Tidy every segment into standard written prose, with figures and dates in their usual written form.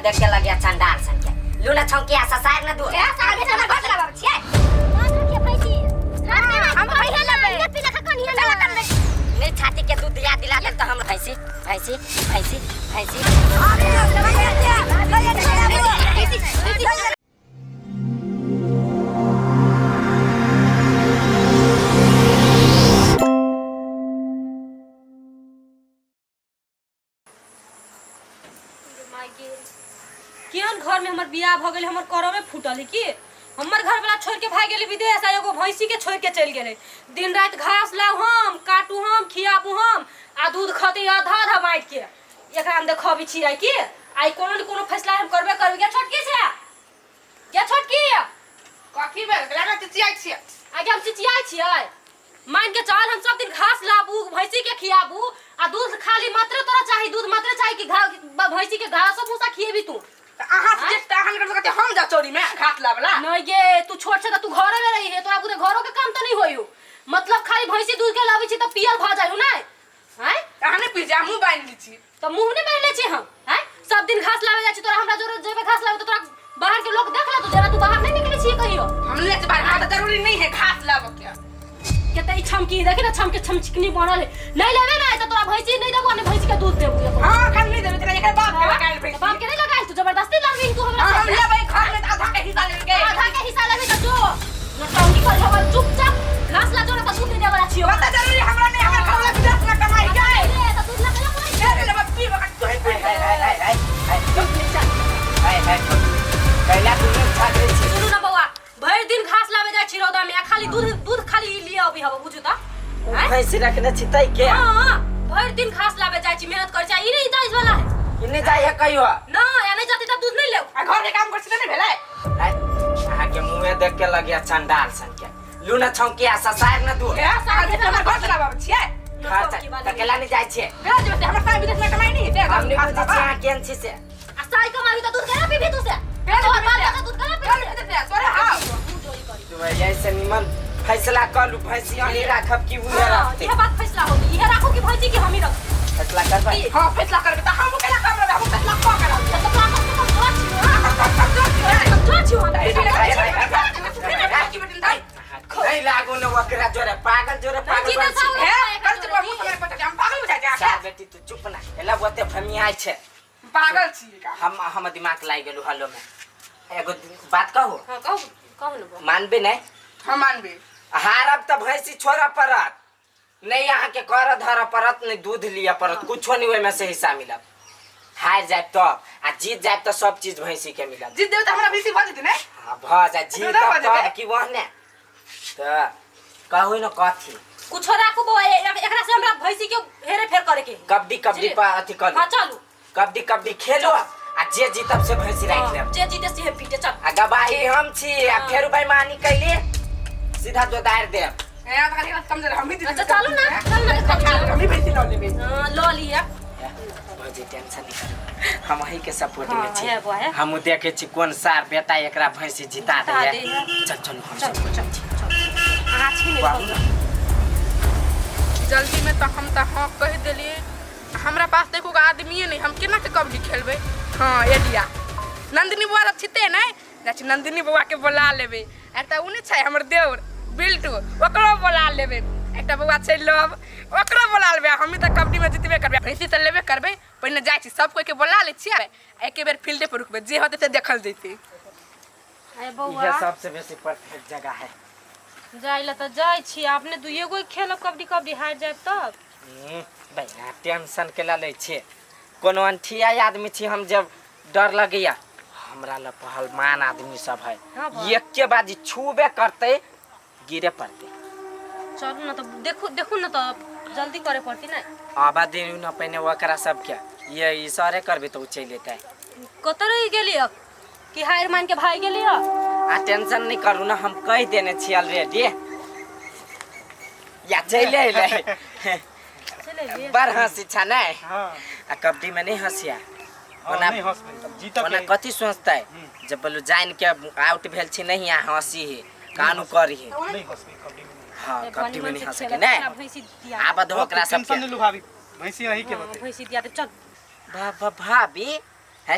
देख के लगिया चंडाल सन के लूना छौकी आ ससार न दू ए सारे हमर घर चलाबै छियै माथ रखिए भैंसी हाथ में हम भैंसी लेबै। पी लखा कनिया चला कर ले। नहीं छाती के दूध दिया दिला दे तो हम भैंसी भैंसी भैंसी भैंसी। भैंसी भैंसी। केहन घर में हमर बियाह भ गेलै, हमर करमे फूटल है की? हमर घर वाला छोड़ के भाग गेलै विदेश आ एगो भैंसी के छोड़ के चलि गेलै। दिन राति घास लाउ हम, काटू हम, खियाबू हम आ दूध खतै आधा आधा बाँटि के। एकरा हम देखबै छियै की आइ कोनो ने कोनो फैसला हम करबे करबै। गे छोटकी छै, गे छोटकी। कथी भेल? लागल चिचियाइ छियै। आगे हम चिचियाइ छियै? मान के चल हम सब दिन घास लाबू, भैंसी के खियाबू आ दूध खाली मात्र तोरा चाही, दूध मात्र चाही कि भैंसी के घासो भूसा खिएबी तू? तऽ अहाँ से जे अहाँ निकल सकते हम जा चोरी में घास लाबला। नहीं गे, तू छोट छे त तू घरे में रही है, तोरा बुझे घरो के काम त नहीं होई हो। मतलब खाली भैंसी दूध के लाबै छी त पियल भ जाइ हो नै? हैं? अहाँ नहीं पी जा, मुंह बांध ली छी। त मुंह नहीं बांध ले छी हम? हैं? सब दिन घास लावे जाइ छी तोरा हमरा जोरे जेबे घास लावे त तोरा बाहर के लोग देख लेतो, जेना तू बाहर नहीं निकले छी कहियो। हम नहीं जाइ बाहर, हमरा जरूरी नहीं है घास लाबऽ के। के त ई छमकी देखी ना, छमके छमचिकनी बनल है। नहीं लेबे ना त तोरा भैंसी नहीं देबो, नहीं भैंसी के दूध देबो। हां, खाली नहीं देबे, तोरा एकर बाप के लगायल भैंसी। बाप के नहीं लगायल, तू जबरदस्ती लड़बी तू हमरा हां, हम से। लेबै घर में त आधा के हिस्सा लेबै। आधा के हिस्सा लेबी त जो नौटंकी कर हमर, चुपचाप घास ला जो ना त दूध नहीं देबला छियो। बता जरूरी हमरा नहीं, हमर घर वाला विदेश में कमाई गए। ले त दूध ला के ला। ले ले बस पी बका तू ही पी। हाय हाय हाय हाय हाय हाय हाय, कैला तू छात्र छी। सुनू ना बौआ, भरि दिन घास लावे जाइ छी रौदा में आ खाली दूध दूध खाली लिए अभी हब बुझू त। भैंसी रखने छी तै के? हां, भरि दिन घास लावे जाइ छी, मेहनत करै छी। ई नहीं जाइ वाला है। ई नहीं जाइ है कहियो? ना, या नहीं जाती त दूध नहीं लेब। आ घर के काम कर छी त नहीं भेलै। अहाँ के मुंह देख के लगिया चंडाल सन के लूना छौकी आ ससार न दू। ए सारे हमर घर चलाबै छियै। घर त केला नहीं जाइ छियै? केला जेबै? हमर साई विदेश में कमाई नहीं हेतै। हम नहीं बुझै छियै अहाँ केहन छी से। आ साई कमाई त दूध केना पीबी तू से? तोहर बाप दादा दूध केना पीबी? तोरे हां तू ऐसे निमन फैसला कर लू, भैंसी अहीं राखब कि उहे रखते? इहे बात फैसला होती, इहे राखू कि भैंसी कि हम ही रखू? फैसला करबै? हां, फैसला करबै त हम केना काम रहबै, हम फैसला क के रहबै। त तोरा कम से कम जोर छियो, कमजोर छियो हम। नहीं लागू न ओकरा जोरे, पागल जोरे पागल बन छी। सार बेटी तू चुप ना, एला ओते फमियाइ छै। पागल छी। हम दिमाग लागि गेलु हलो में। एगो बात कहू? हां कहू, कहू न। मानबे नहीं? हम मानबे। हारब त भैंसी छोड़ऽ पड़त, नहीं अहाँ के कर धरऽ पड़त, नहीं दूध लिअ पड़त, कुछो नहीं ओहिमे से हिस्सा मिलत। हार जायब तब आ जीत जायब तऽ सब चीज भैंसी के मिलत। जीत देबै तऽ हमरा भैंसी भऽ जेतै ने? हाँ, भऽ जाय। जीतब भऽ जेतै। तब कि वहने तऽ कहू ने कथी? कुछो राखू बौआ, एकरा से हमरा भैंसी के हेरे फेर करे के है। कबड्डी कबड्डी बुझलियै? पर अथी करू। हाँ चलू। कबड्डी कबड्डी खेलो आ जे जीतब से भैंसी राखि लेब। जे जीते से पीटे चल। आ गवाही हम छी आ हाँ। फेर बेईमानी कैली सीधा दोदारि देब। ए, तऽ कनी कमजोर हमही जीत। अच्छा चलू ना, चलू ना देखो। हमही भैंसी लऽ लेबै। हाँ लऽ लिअ। भौजी टेंशन नहीं करू, हम अही के सपोर्ट में हाँ, छी। है बुआ, है। हम देखे छी कोन सार बेटा एकरा भैंसी जिता जिता दैया। दैया। चल चलू हम चल सब। चल चल, अहाँ छी ने। बाबू। जल्दी में तऽ हम तऽ हाँ कहि देलियै। हमरा पास तऽ एको आदमिए नहि, हम केना के कबड्डी खेलबै? हाँ एलिया नंदिनी बौआ तऽ छिते नहि जाइ छी, नंदिनी बौआके बोला लेबै। एकटा ओ नहि छै हमर देवर बिल्टू, ओकरो बोला लेबै। एकटा बौआ छै लव, ओकरो बोला लेबै। हमही तऽ कबड्डीमे जितबे करबै, भैंसी तऽ लेबे करबै। पहिने जाइ छी, सब कोइके बोला लै छियै, एके बेर फील्डे पर रुकबै, जे होतै से देखल जैतै। अरे बौआ, इहे सबसे बेसी परफेक्ट जगह है। जाइ लए तऽ जाइ छी, अपने दुइए गो खेलब कबड्डी कबड्डी, हारि जायब तब। भैया टेंशन केला लै छियै? कोनो अनठिया आदमी छी हम जब डर लगैया हमरा लग? पहलवान आदमी सब है। हाँ बा। एके बाजी छूबे करतै गिरे पड़तै। चलू ना तऽ देखू, देखू ना तऽ जल्दी करे पड़ती ने। आबा दियौ न पहिने ओकरा सबके, ये इशारे करबै तऽ ओ चलि एतै। कतऽ रहि गेली अब कि हारि मान के भागि गेली? आ टेंशन नहीं करू ना, हम कहि देने छी ऑलरेडी। या चलि अयलै। चलि अयलियै। बड़ हँसी छ नै? हाँ। आ कबड्डी में नहीं हँसिया। हाँ, ओना नहीं हंसबै जीतब ओना के। कथी सोचतै जब बोलू जान के आउट भेल छी नहीं आ हँसी है कानू करी है। नहीं हंसबै कबड्डी में नहीं। हाँ, कबड्डी में बनी नहीं मन हंस से के खेलब, नहीं तोरा भैंसी दिया। आब दो ओकरा टेंशन सबके नहीं लू भाभी, भैंसी अहीं के हाँ, होतै। भैंसी दिया दे चल। भा भा भाभी है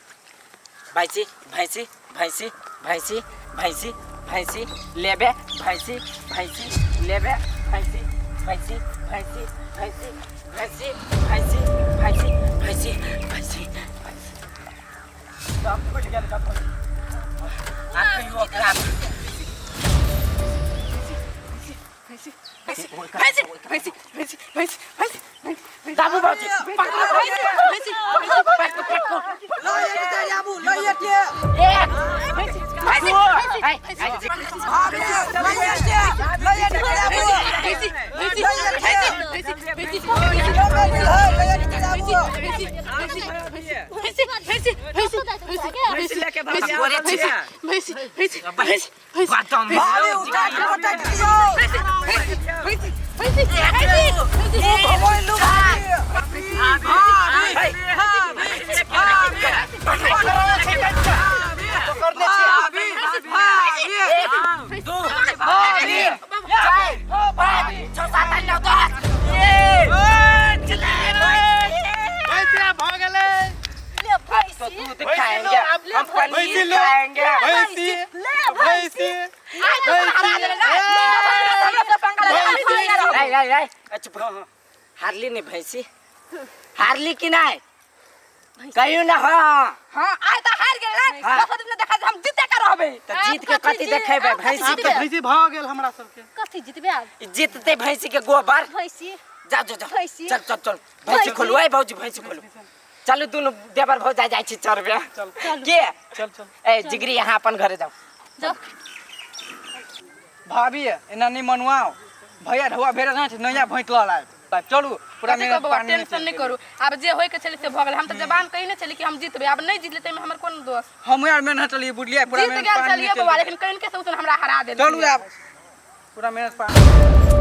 भैंसी भैंसी भैंसी भैंसी भैंसी भैंसी लेबे भैंसी भैंसी लेबे भैंसी भैंसी भैंसी भैंसी भैंसी भैंसी भैंसी भैंसी भैंसी भैंसी दम फुटि गेल कखन आब कहियो ओकरा भैंसी भैंसी भैंसी भैंसी भैंसी भैंसी दाबू बाबूजी पकड़ो भैंसी पकड़ो पकड़ो लइए आबू लइए के एक दू ऐ, ऐ, भाभी लइए के लइए के आबू भैंसी भैंसी भैंसी भैंसी लइए के आबू भैंसी भैंसी भैंसी भैंसी लेके भाग गोरे छिया। भैंसी भैंसी भैंसी बातम भाभी उठा के पटक दियो भैंसी भैंसी भैंसी भगवान लोग भाभी भाभी भाभी दू तीन चार पाँच छः सात आठ नौ दस ये चले भैंसिया भऽ गेलै तो दूध खाएंगे हम पनीर भैंसी ले। खाएंगे भैंसी भैंसी ऐ ऐ ऐ चुप रहो। हारली नहीं भैंसी हारली कि नहीं कहियो ना हाँ हाँ आइ तऽ हारि गेल हाँ। दोसर दिन देखा हम जीते के रहबै तो जीत के कथी देखेबै भैंसी आब तऽ भैंसी भऽ गेल हमरा सबके कथी जितबे आब जीतते भैंसी के गोबर भैंसी जाओ जाओ जाओ भैंसी। चल चल चल भैंसी खोलू ऐ भौजी भैंसी खोलू चलू दुनू देवर भौजा जाइ छी चरबे के चल चल ए जिगरी यहाँ अपन घरे जाओ जाओ भाभी एना नहीं मनवाओ भैया ढौआ भेड़ ना नैया भैंट लऽ लायब चलू पूरा कथी मेहनत कहब बौआ, पानी में टेंशन चलि नहीं गेल। करू आब जे होय के छलै से भऽ गेल हम तऽ जबान कहिने छली कि हम जीतबै आब नहीं जीतले ताहिमे हमर कोन दोष हमहूँ आर मेहनत चलिए बुझलियै पूरा जीत मेहनत गेल पानी में छलियै चलि बौआ गेल। लेकिन कहिन के से उसने हमरा हरा देलकै चलू आब पूरा मेहनत पानी